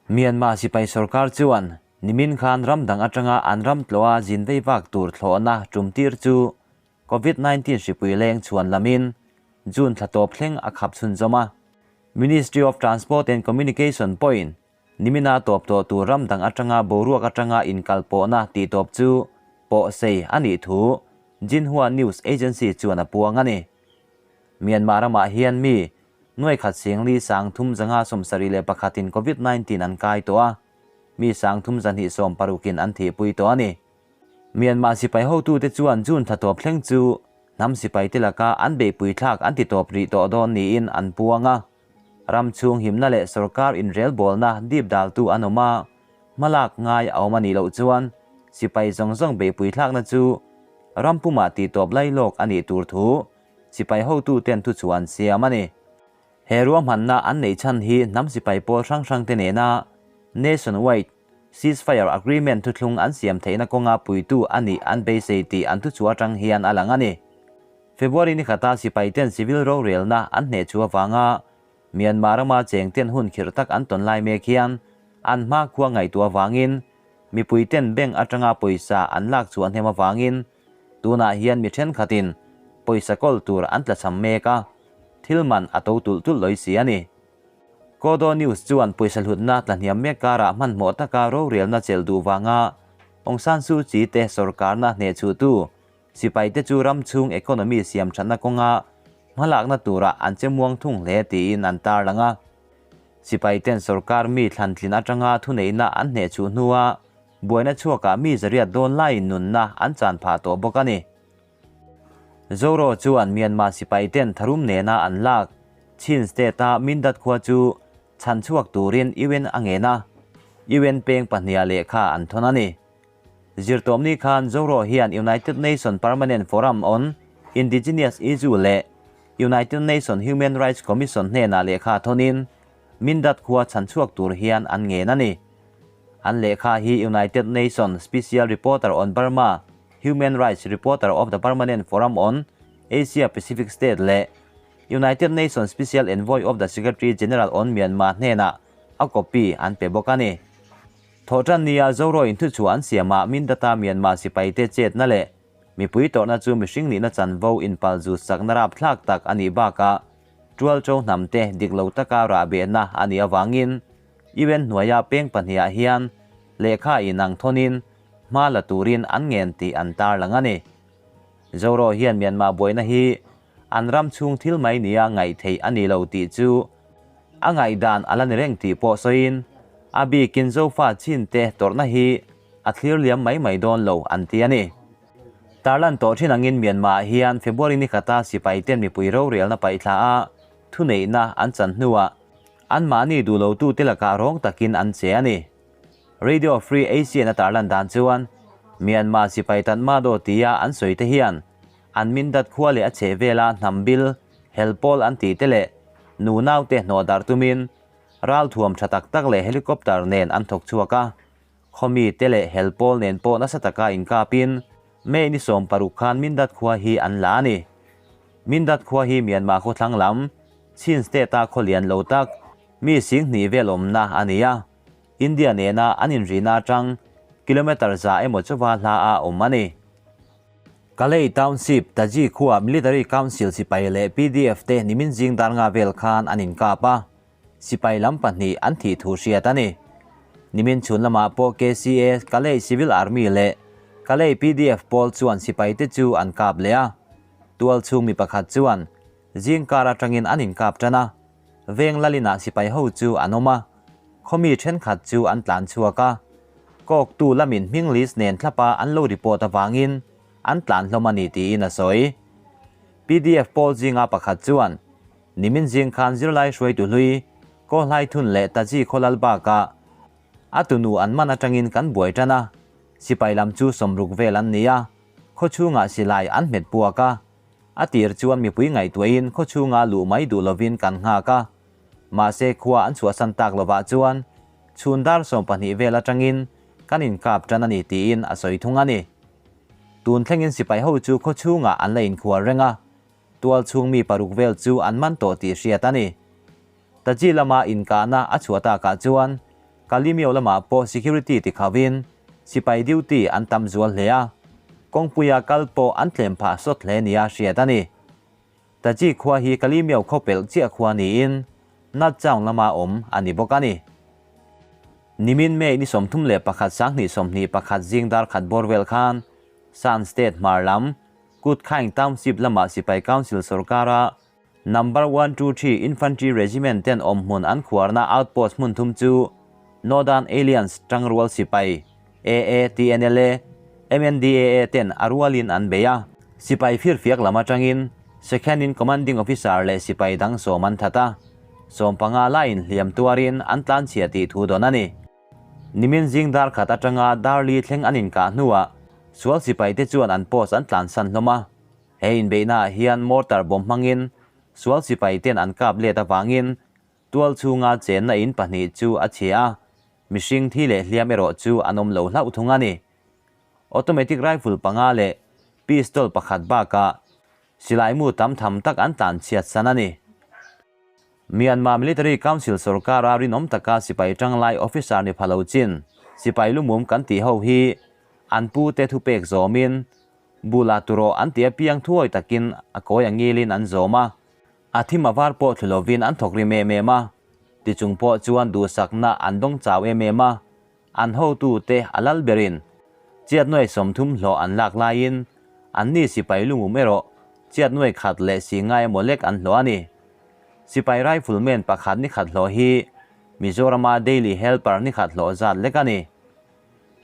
Myanmar sipai sorkar chuan nimin khan ram dang atanga an ram tlawha zin vei vak tur thlawhna tum tir chu Covid 19 hripui leng chhuan lamin June thla tawp thleng a khap chhunzawm a. Ministry of Transport and Communication pawhin nimina tawp tawh tur ram dang atanga boruak atanga inkalpawhna tih tawp chu pawh sei a nih thu Xinhua News Agency chuan a puang a ni. Myanmar ramah hian mi nuai khat singli sang thum zanga 71 in Covid 19 an kai tawh a, mi sang thum zahnih sawm parukin an thihpui tawh a ni. Myanmar sipai hotute chuan June thla tawp thleng chu hnam sipaite laka an beihpui thlak an ti tawp rih tawh dawn niin an puang a. Ram chhung himna leh sorkar inrelbawlna dip daltu an awm a, hmalak ngai a awm a nih loh chuan sipai zawng zawng beihpui thlakna chu ram pumah tih tawp lai lawk a nih tur thu sipai hotuten thuchhuah an siam a ni. He ruahmanna an neih chhan hi hnam sipai pawl hrang hrangte nena nationwide ceasefire agreement thuthlung an siam theihna kawnga puitu a nih an beisei tih an thuchhuah atang hian a lang a ni. February ni khata sipaiten civil rorelna an hneh chu avanga Myanmar rama chengten hun khirh tak an tawn lai mek hian an hma khua ngaihtuah avangin mipuiten bank atanga pawisa an lak chhuah hnem avangin tunah hian mi thenkhatin pawisa kawl tur an tlachham mek a, thil man a to tulh tulh lawi si a ni. Kodo News chuan pawisa hlutna tlahniam mek karah hmanhmawh taka rorelna chelh duh vanga Aung San Suu Kyi te sorkarna hnehchhuhtu Sipaite chu ram chhung economy siam thatna kawnga hmalakna turah an che muang thung hle tiin an tarlang a. Sipaiten sorkar mi thlantlin atanga thuneihna an hnehchhuh hnua buaina chhuakah mi zariat dawn laiin nunna an chan phah tawh bawk a ni. Zoro chuan Myanmar sipaiten tharum nena an lak Chin State-a Mindat khua chu chhan chhuak turin UN a ngen a, UN peng pahniha lehkha an thawn a ni. Zirtawmni khan Zoro hian United Nation Permanent Forum on Indigenous Issue leh United Nation Human Rights Commission hnenah lehkha thawnin Mindat khua chhan chhuak tur hian an ngen a ni. An lehkha hi United Nation Special Reporter on Burma, Human Rights Reporter of the Permanent Forum on Asia Pacific State leh United Nation Special Envoy of the Secretary General on Myanmar hnenah a copy an pe bawk a ni. Thawhtan nia Zoro in thuchhuah an siamah Mindata Myanmar sipaite chetna leh mipui tawrhna chu mihring nihna chanvo inpal zu sakna rapthlak tak a nih bakah Tual Cho hnamte dik lo taka rahbehna a nih avangin UN hnuaia peng pahnihah hian lehkha inang thawnin hma la turin an ngen tih an tarlang a ni. Zoro hian Myanmar buaina hi an ram chhung thil mai nia ngaih theih a ni lo tih chu a ngaihdan a la ni reng tih pawh sawiin a bikin Zofa chinte tawrhna hi a thlir liam mai mai dawn lo an ti a ni. Tarlan tawh thin angin Myanmar ah hian February ni khata sipaiten mipui rorelna paihthla a thuneihna an chan hnuah anmahni duh lotute lakah rawng takin an che a ni. Radio Free Asia-in a tarlan dan chuan Myanmar sipai Tatmadaw tia an sawi te hian an Mindat khua leh a chheh vela hnam bil hel pawl an tih te leh nu naute hnawh darh tumin ral thuam tha tak tak leh helicopter nen an thawk chhuak a. Khawmi te leh hel pawl nen pawh nasa taka inkapin May ni 16 khan Mindat khua hi an la a ni. Mindat khua hi Myanmar khawthlang lam, Chin State-a khaw lian lo tak, mi 20,000 vel awmna a ni a. India nena an inrina atang kilometre za emaw chauha hla a awm a ni. Kalay Township, Taji khua Military Council sipai leh PDF te nimin zing dar nga vel khan an inkap a, sipai lam pahnih an thih thu hriat a ni. Nimin chhun lamah pawh KCA, Kalay Civil Army leh Kalay PDF pawl chuan sipai te chu an kap leh a. Tual chhung mi pakhat chuan zing kar atangin an inkap tan a, veng lalinah sipai ho chu an awm a, khawmi thenkhat chu an tlan chhuak a. Kawktu lamin hming list nen thlapa an lo report avangin an tlan hlawm a ni tiin a sawi. PDF pawl zinga pakhat chuan nimin zing khan zirlai hruaitu hlui Kawhlai Thun leh Taji Khawlal bakah a tunu an man atangin kan buai tan a, sipai lam chu sawmruk vel an ni a, khaw chhungah silai an hmet puak a. A tir chuan mipui ngaihtuahin khaw chhunga luh mai duh lovin kan nghak a, mahse khua an chhuahsan tak lovah chuan chhun dar 12 vel atangin kan inkap tan a ni tiin a sawi thung a ni. Tun thlengin sipai ho chu khaw chhungah an la inkhual reng a, tual chhung mi paruk vel chu an man tawh tih hriat a ni. Taji lama inkahna a chhuah takah chuan Kalemyo lamah pawh security ti khauvin sipai duty an tam zual hle a, kawngpuia kal pawh an tlem phah sawt hle nia hriat a ni. Taji khua hi Kalemyo khaw pelh chiah khua niin Natchaung lama awm a ni bawk a ni. Nimin May ni 31 2021 zing dar khat bawr vel khan Shan State hmar lam Kutkhang Township lama Sipai Council sorkara Number one two three Infantry Regiment ten awmhmun an khuarna outpost hmun thum chu Northern Alliance tangrual sipai, AA, TNLA, MNDAA ten a rualin an bei a. Sipai firfiak lam atangin Second in Commanding Officer leh sipai dang sawm an that a, 15 laiin hliam tuarin an tlanchhia tih thu dawn a ni. Nimin zing dar khat atanga dar li thleng an inkah hnuah sual sipaite chuan an post an tlansan hlawm a. He inbeihnaah hian mortar bomb hmangin sual sipai ten an kap let avangin tual chhunga chenna in pahnih chu a chhia a, mihring thi leh hliam erawh chu an awm lo hlauh thung a ni. Automatic rifle panga leh pistol pakhat bakah silaimu tam tham tak an tlan chhiat san a ni. Myanmar Military Council sorkara rinawm taka sipai tanglai officer ni pha lo chin sipai lumum kan tih ho hi an pute thupek zawmin Bula turaw an ti apiang thuawi takin a kawi a ngilin an zawm a, a thim a var pawh thlu lovin an thawk rim em em a, tichung pawh chuan duhsakna an dawng chau em em a, an hotute a lal berin chiatnuai 30 hlawh an lak laiin anni sipai lungum erawh chiatnuai khat leh si ngai emaw lek an hlawh a ni. Sipai rifleman pakhat ni khat hlawh hi Mizorama daily helper ni khat hlawh zat lek a ni.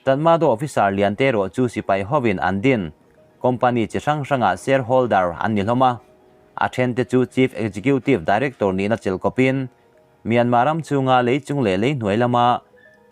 Tatmadaw officer lian te erawh chu sipai hovin an din company chi hrang hrangah shareholder an ni hlawm a, a thente chu Chief Executive Director nihna chelh kawpin Myanmar ram chhunga lei chung leh lei hnuai lama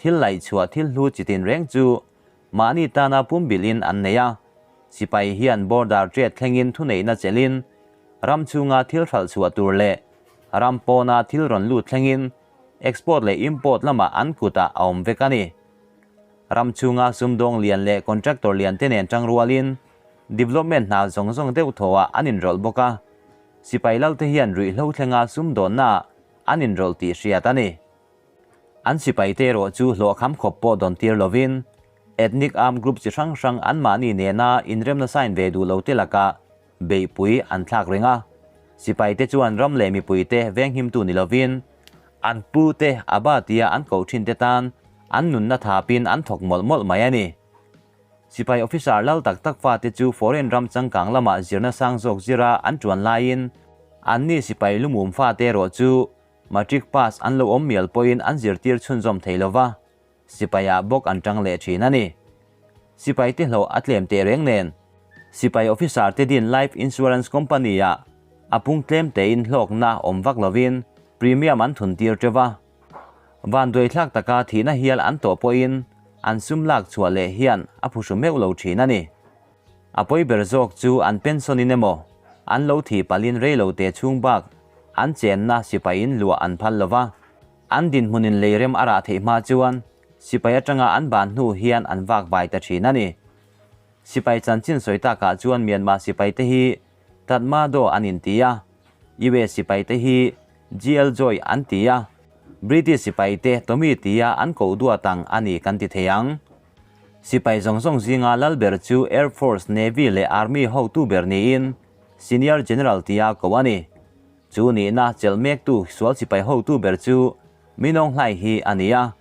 thil laihchhuah thil hlu chi tin reng chu mahni tana pumbilhin an nei a, sipai hian border trade thlengin thuneihna chelhin ram chhunga thil hralhchhuah tur leh ram pawna thil rawn lut thlengin export leh import lamah an kutah a awm vek a ni. Ram chhunga sumdawng lian leh contractor lian te nen tangrualin development hna zawng zawng deuh thawhah an inrawlh bawk a, sipai lal te hian ruihhlo thlenga sumdawnnaah an inrawlh tih hriat a ni. An sipai te erawh chu hlawhkham khawp pawh dawn tir lovin ethnic armed group chi hrang hrang anmahni nena inremna sign ve duh lo te lakah beihpui an thlak reng a, sipaite chuan ram leh mipuite venghimtu ni lovin an pute a ba tia an koh thinte tan an nunna thapin an thawk mawlh mawlh mai a ni. Sipai officer lal tak tak fate chu foreign ram changkang lamah zirna sang zawk zira an tuan laiin anni sipai lumum fate erawh chu matric pass an lo awm mial pawhin an zirtir chhunzawm thei lova, Sipaiah bawk an tang leh thin a ni. Sipaite hlawh a tlem teh reng nen, sipai officer te din life insurance company ah a pung tlem tein hlawkna awm vak lovin premium an thun tir teuh va. Vanduaithlak taka thihna hial an tawh pawhin an sum lak chhuah leh hian a phuhru meuh lo thin a ni. A pawi ber zawk chu an pension in emaw an lo thih palhin reilo te chhung bak an chenna sipaiin luah an phal lova. An dinhmunin leirem a rah theih hma chuan sipai atanga an ban hnu hian an vak vai ta thin a ni. Sipai chanchin sawi takah chuan Myanmar sipaite hi Tatmadaw an inti a, US sipaite hi GL Joy an ti a, British sipaite Tommy tia an koh duat ang a ni kan ti thei ang. Sipai zawng zawng zinga lal ber chu Air Force, Navy leh Army hotu ber niin Senior General tia koh a ni. Chu nihna chelh mektu sual sipai hotu ber chu Min Aung Hlaing hi a ni a.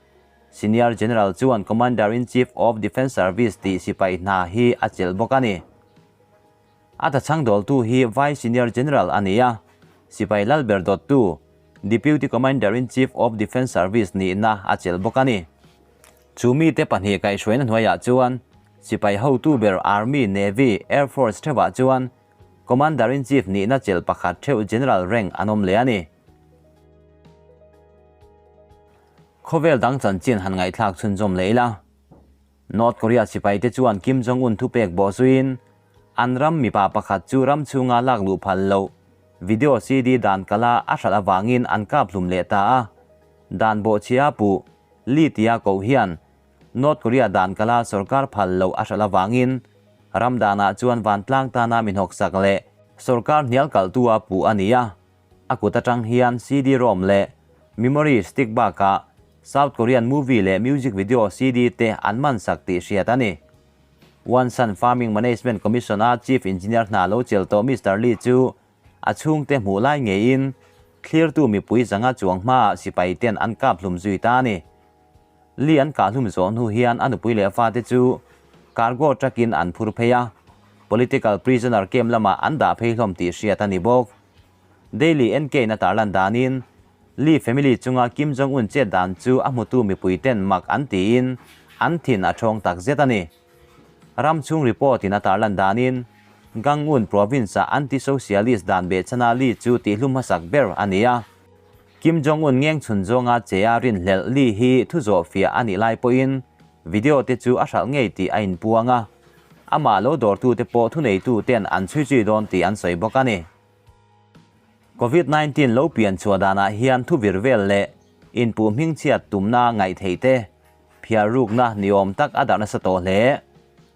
Senior General chuan Commander-in-Chief of Defence Service tih sipai hna hi a chelh bawk a ni. A tachhang dawltu hi Vice Senior General a ni a, sipai lal ber dawttu Deputy Commander-in-Chief of Defence Service nihna a chelh bawk a ni. Chu mite pahnih kaihhruaina hnuaiah chuan sipai hotu ber Army, Navy, Air Force theuhah chuan Commander-in-Chief nihna chelh pakhat theuh General rank an awm leh a ni. Khawvel dang chanchin han ngaihthlak chhunzawm leh ila. North Korea sipaite chuan Kim Jong-un thupek bawh zuiin an ram mipa pakhat chu ram chhunga lak luh phal loh video CD dan kala a hralh avangin an kap hlum leh ta a. Dan bawhchhia puh Lee tia koh hian North Korea dan kala sorkar phal loh a hralh avangin ram danah chuan vantlang tana mi hnawksak leh sorkar hnial kaltua puh a ni a. A kut atang hian CD-ROM leh memory stick bakah South Korean movie leh music video CD te an man sak tih hriat a ni. Wonsan Farming Management Commission-a Chief Engineer hna lo chelh tawh Mister Lee chu a chhungte hmuh lai ngeiin thlirtu mipui zanga chuang hmaah sipai ten an kap hlum zui ta a ni. Lee an kah hlum zawh hnu hian a nupui leh fate chu cargo truck-in an phur phei a, political prisoner camp lamah an dah phei hlawm tih hriat a ni bawk. Daily NK-in a tarlan danin, Lee family chunga Kim Jong-un chet dan chu a hmutu mipui ten mak an tiin an thin a ṭhawng tak zet a ni. Ram chhung report-in a tarlan danin, Gangwon province-a anti-socialist dan behchhana Lee chu tihhlum hmasak ber a ni a. Kim Jong-un ngeng chhun zawnga che a rinhlelh Lee hi thu zawh fiah a nih lai pawhin video te chu a hralh ngei tih a inpuang a, amah lo dawrtute pawh thuneitu ten an chhui zui dawn tih an sawi bawk a ni. Covid 19 lo pian chhuah danah hian thu vir vel leh inpuh hmingchhiat tumna ngaih theih te phiar rukna ni awm tak a darh nasa tawh hle.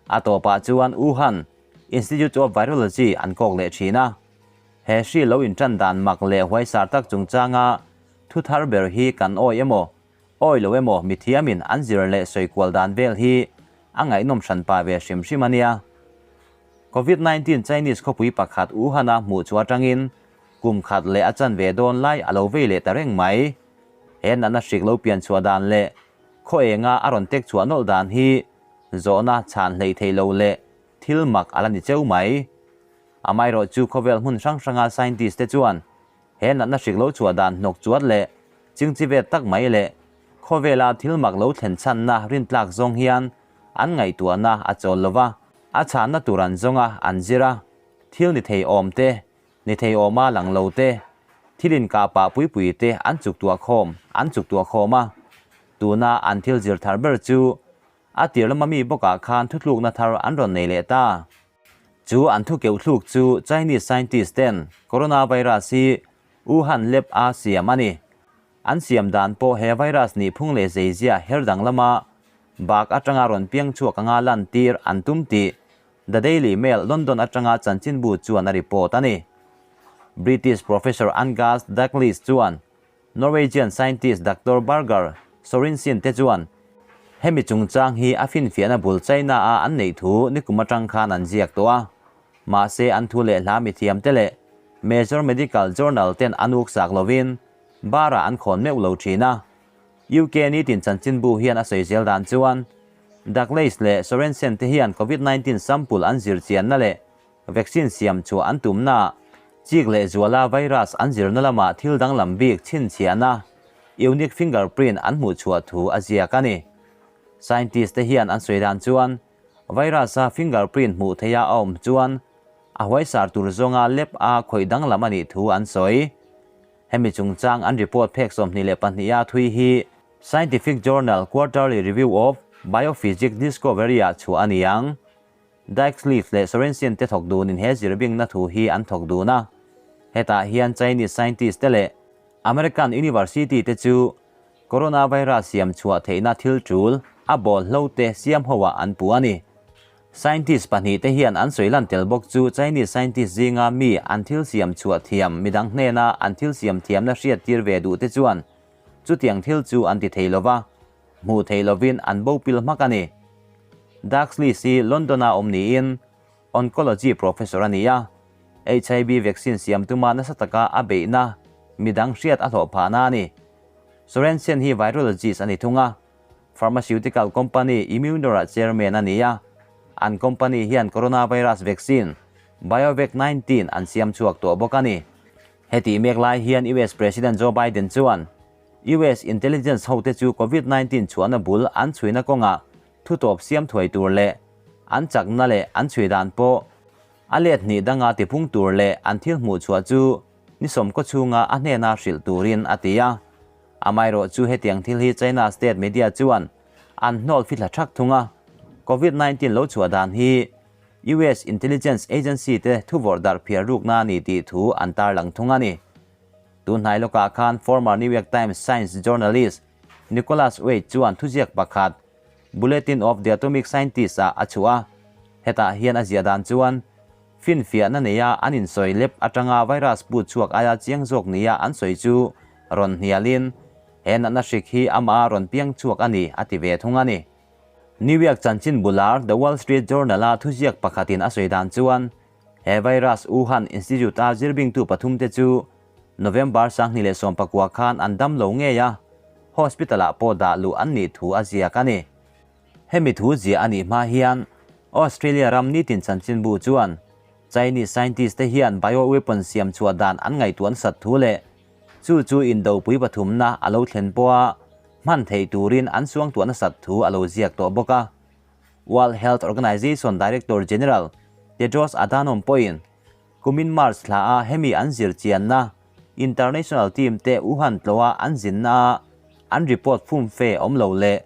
A tawpah chuan Wuhan Institute of Virology an kawk leh thin a. He hri lo intan dan mak leh huaisar tak chungchanga thu thar ber hi kan awi emaw, awi lo emaw mithiamin an zir leh sawi kual dan vel hi a ngaihnawm hran pah ve hrim hrim a nia. Covid 19 Chinese khawpui pakhat Wuhan-a hmuh chu atangin kum khat leh a chanve dawn lai a lo vei leh ta reng mai. He natna hrik lo pian chhuah dan leh khaw enga a rawn tek chhuah nawlh dan hi zawhna chhan hleih theih lo leh thil mak a la ni cheu mai. Amaherawh chu khawvel hmun hrang hranga scientist te chuan he natna hrik lo chhuah dan hnawk chuat leh chingchi vet tak mai leh khawvela thil mak lo thlen chhanna rintlak zawng hian an ngaihtuahna a chawl lo va, a chhanna tur an zawng a, an zir a, thil ni thei awm te, ni thei awma lang lo te, thil inkah pah pui pui te an chuk tuah khawm, an chuk tuah khawm a. Tuna an thil zir thar ber chu a tir lama mi bawkah khan thutlukna thar an rawn nei leh ta. Chu an thu keuh thluk chu Chinese scientist ten coronavirus hi Wuhan lab a siam a ni. An siam dan pawh he virus nih phung leh zeizia her dang lama bak atanga rawn piang chhuak anga lantir an tum tih The Daily Mail London atanga chanchinbu chuan a report a ni. British Professor Angus Dalglish chuan Norwegian scientist Doctor Berger Sorensen te chuan hemi chungchang hi a finfiahna bul China-a an neih thu nikum atang khan an ziak tawh a. Mahse an thu leh hla mithiam te leh major medical journal ten an uksak lovin bar-ah an khawn meuh lo thin a. UK nitin chanchinbu hian a sawi zel dan chuan Dalglish leh Sorensen te hian Covid 19 sample an zir chianna leh Vaccine siam chhuah an tumna, chik leh zuala virus an zirna lamah thil danglam bik chhinchhiahna, unique fingerprint, an hmuh chhuah thu a ziak a ni. Scientist te hian an sawi dan chuan virus-a fingerprint hmuh theiha a awm chuan a huaisar tur zawnga lab a khawih danglam a nih thu an sawi. Hemi chungchang an report phek 22 a thui hi Scientific journal Quarterly Review of Biophysics Discovery-ah chhuah a ni ang. Dykesleaf leh Sorensen te thawk dunin he zirbingna thu hi an thawk dun a. Hetah hian Chinese scientist te leh American University te chu coronavirus siam chhuah theihna thil tul a bawl hlo te siam ho ah an puh a ni. Scientist pahnih te hian an sawi lan tel bawk chu Chinese scientist zinga mi an thil siam chhuah thiam midang hnena an thil siam thiamna hriat tir ve duh te chuan chutiang thil chu an ti thei lova, hmuh theih lovin an bo pil hmak a ni. Dalglish hi London-a awm niin Oncology Professor a ni a, HIV vaccine siam tuma nasa taka a beihna midang hriat a hlawh phahna a ni. Sorensen hi virologist a ni thung a, pharmaceutical company Immunor-ah chairman a ni a, an company hian coronavirus vaccine Biovac 19 an siam chhuak tawh bawk a ni. Hetih mek lai hian US President Joe Biden chuan US intelligence hote chu Covid 19 chhuahna bul an chhuina kawngah thutawp siam thuai tur leh an chakna leh an chhui dan pawh a let hnih danga tipung tur leh an thil hmuh chhuah chu ni sawmkaw chhunga a hnena hrilh turin a ti a. Amaherawh chu hetiang thil hi China state media chuan an hnawl fithla thak thung a, Covid 19 lo chhuah dan hi US intelligence agency te thuvawrh darh phiar rukna a ni tih thu an tarlang thung a ni. Tun hnai lawkah khan former New York Times science journalist Nicholas Wade chuan thuziak pakhat Bulletin of the Atomic Scientists ah a chhuah a. Hetah hian a ziah dan chuan finfiahna neia an insawi lep atanga virus put chhuak aia chiang zawk nia an sawi chu rawn hnialin. He natna hrik hi amah a rawn piang chhuak a ni, a ti ve thung a ni. New York chanchin bular The Wall Street Journal-a thuziak pakhatin a sawi dan chuan, he virus Wuhan Institute-a zirbingtu pathumte chu November 2019 khan an dam lo ngei a, hospital-ah pawh dah luh an nih thu a ziak a ni. Hemi thu ziah a nih hma hian Australia ram nitin chanchinbu chuan Chinese scientist te hian bioweapon siam chhuah dan an ngaihtuah nasat thu leh chu chu indopui pathumna a lo thlen pawha hman theih turin an suangtuah nasat thu a lo ziak tawh bawk a. World Health Organization Director General Tedros Adhanom pawhin kumin March thla a hemi an zir chianna international team te Wuhan tlawha an zinna a an report fumfe awm lo leh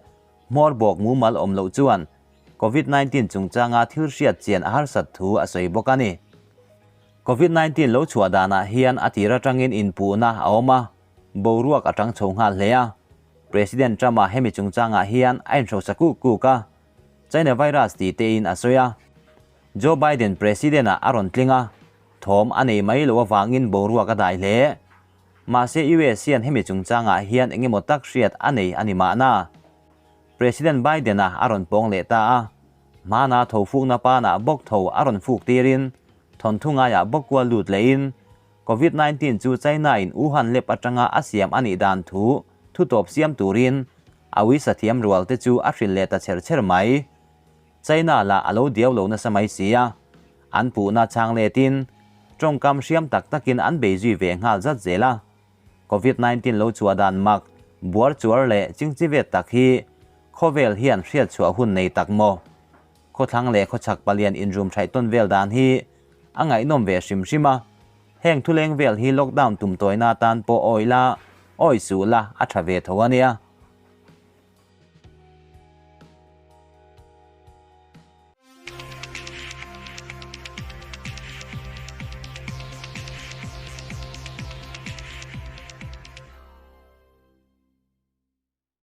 hmawr bawk mumal awm loh chuan Covid 19 chungchanga thil hriat chian a harsat thu a sawi bawk a ni. Covid 19 lo chhuah danah hian a tir atangin inpuhna a awm a, boruak a tang chho nghal hle a. President Trump-a hemi chungchangah hian a inhrosa kuk kuk a, China virus tih tein a sawi a. Joe Biden President-ah a rawn tling a, thawm a nei mai loh avangin boruak a dai hle. Mahse US hian hemi chungchangah hian engemaw tak hriat a nei a ni mahna. President Biden-a a rawn pawng leh ta a, hmana tho fukna panah bawk tho a rawn fuk tirin thawnthu ngaiah bawk kual lut lehin Covid 19 chu China-in Wuhan lab atanga a siam a nih dan thu thutawp siam turin a uisa thiam rual te chu a hrilh leh ta chher chher mai. China lah a lo diau lo nasa mai si a, an puhna chhang letin tawngkam hriam tak takin an bei zui ve nghal zat zel a. Covid 19 lo chhuah dan mak, buar chuar leh chingchivet tak hi khawvel hian hriat chhuah hun nei tak maw? Khawthlang leh khawchhak palian inrum hraih tawn vel dan hi a ngaihnawm ve hrim hrim a, heng thuleng vel hi lockdown tum tawina atan pawh awi la, awi suh la a tha ve tho a nia.